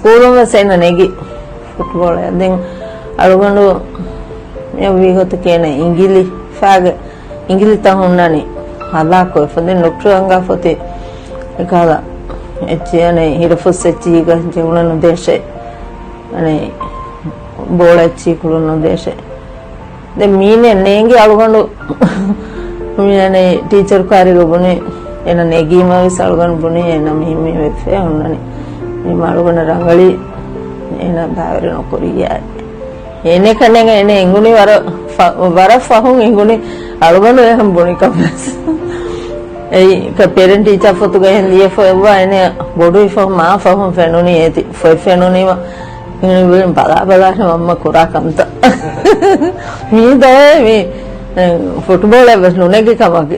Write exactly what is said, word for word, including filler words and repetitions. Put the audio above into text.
ސްކޫލުން ވެސް އޭނަ ނެގި ފުޓްބޯޅަ. ދެން އަޅުގަނޑު މި ވީ ގޮތަކީ އޭނަ އިނގިލި ފާގެ އިނގިލިތައް ހުންނަނީ ހަލާކުވެފަ. ދެން ޑޮކްޓަރ އަނގާފޮތި އެކާލަ އެއްޗި އަނެ ހިރަފުސް އެއްޗީގަ ޖެހުނަ ނުދޭށޭ. އަނެ ބޯޅަ އެއްޗީ ކުޅުން ނުދޭށޭ. ދެން މީނެ ނޭނގި އަޅުގަނޑު މި އަނެ ޓީޗަރު ކާރިގަ ބުނި އޭނަ ނެގީމަ ވެސް އަޅުގަނޑު ބުނި އޭނަ މި މި ވެފޭ ހުންނަނީ. މި އަޅުގަނޑަށް ރަނގަޅީ އޭނަ ބާވެރި ނުކުރިޔާ. އޭނެ ކަންނޭނގެ އޭނެ އެނގުނީ ވަރަށް ފަ-، ވަރަށް ފަހުން އެނގުނީ އަޅުގަނޑު އެހެން ބުނިކަން ވެސް. އެއީ ކަ-، ޕޭރެންޓް ޓީޗާ ފޮތުގަ އެހެން ލިޔެފަ އެއްވާ އޭނެ ބޮޑުވިފަ މާ ފަހުން ފެނުނީ އޭތި. ފޮތް ފެނުނީމަ މިނިވެރިން ބަލާ ބަލާ މަންމަ ކުރާ ކަންތައް. މީ ދޯއޭ މީ ފުޓްބޯޅަ ވެސް ނުނެގި ކަމަކީ.